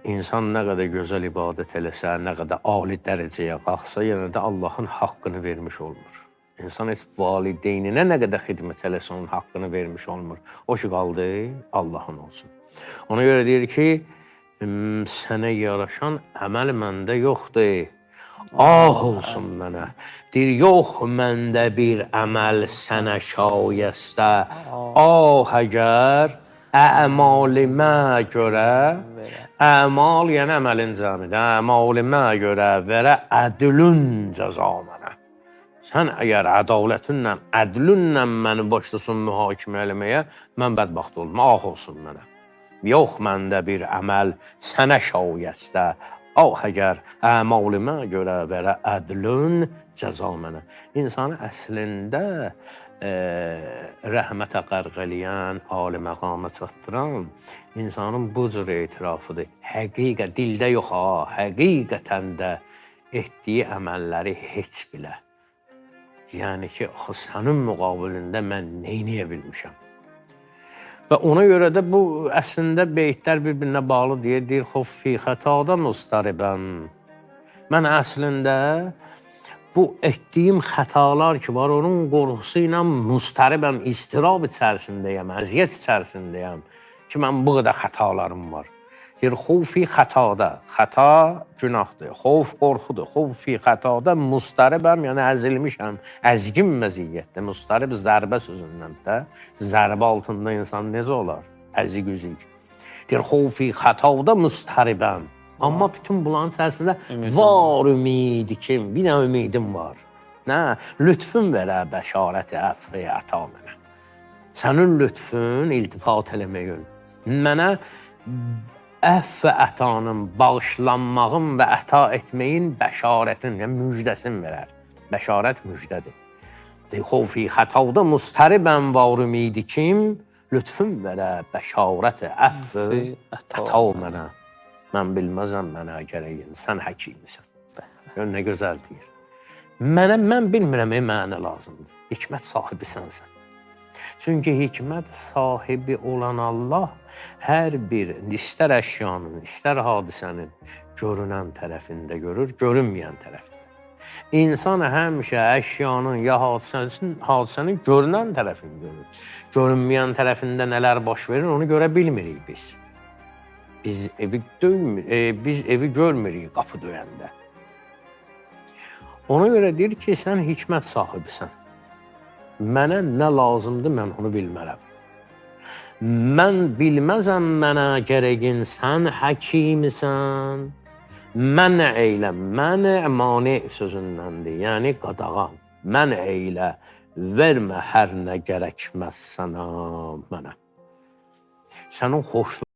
İnsan nə qədər gözəl ibadət eləsə, nə qədər ali dərəcəyə qalxsa, yenə də Allahın haqqını vermiş olmur. İnsan heç valideyninə nə qədər xidmət eləsə, onun haqqını vermiş olmur. O ki qaldı, Allahın olsun. Ona görə deyir ki, sənə yaraşan əməl məndə yoxdur. Ah olsun mənə. Deyir, yox məndə bir əməl sənə şayəstə. Ah əgər əmalimə görə, əmal yəni əməlin cəmidir. Əmalimə görə verə ədlün cəza mənə. Sən əgər ədalətinlə, ədlünlə məni başlasın mühakimə eləməyə, mən bədbəxt oldum. Ah olsun mənə. Yox məndə bir əməl sənə şayəstə. Ah əgər əmalimə görə verə ədlün cəza mənə. İnsanı əslində rəhmətə qərq eləyən, ali məqama çatdıran insanın bu cür etirafıdır. Həqiqət dildə yox ha, həqiqətən də etdiyi əməlləri heç bilə. Yəni ki, axı sənin müqabilində mən nə edə bilmişəm? Və ona görə də bu əslində beytlər bir-birinə bağlı deyə deyir xoffi xətada mustaribəm. Mən əslində bu etdiyim xətalar ki var, onun qorxusu ilə mustaribəm, istirab içərisindəyəm, əziyyət içərisindəyəm ki, mən bu qədər xətalarım var. Deyir, xovfi xətada, xəta günahdır, xovf qorxudur, xovfi xətada mustaribəm, yəni əzilmişəm, əzgin vəziyyətdə, mustarib zərbə sözündən də, zərbə altında insan necə olar? Əzik üzik. Deyir, xovfi xətada mustaribəm. Amma bütün bunların içərisində var ümidi kim, bir dənə ümidim var. Nə? Lütfün verə bəşarəti əfvi əta mənə. Sənin lütfün iltifat eləməyin. Mənə əfv və ətanın, bağışlanmağın və əta etməyin bəşarətin, yəni müjdəsin verər. Bəşarət müjdədir. Deyir, xovfi xətada mustaribəm var ümidi kim, lütfün verə bəşarət əfv əta. əta mənə. Mən bilməzəm mənə gərəyin, sən həkimisən. Gör nə gözəl deyir. Mənə mən bilmirəm, mənə nə lazımdır. Hikmət sahibi sənsən. Çünki hikmət sahibi olan Allah hər bir istər əşyanın, istər hadisənin görünən tərəfində görür, görünməyən tərəfində. İnsan həmişə əşyanın ya hadisənin görünən tərəfini görür. Görünməyən tərəfində nələr baş verir, onu görə bilmirik biz. Biz evi döymür, biz evi görmürük qapı döyəndə. Ona görə deyir ki, sən hikmət sahibisən. Mənə nə lazımdır, mən onu bilmərəm. Mən bilməzəm mənə gərəgin, sən həkimisən. Mən eylə, mən mane sözündəndir, yəni qadağan. Mən eylə, vermə hər nə gərəkməz sənə, mənə. Sənin xoşladığın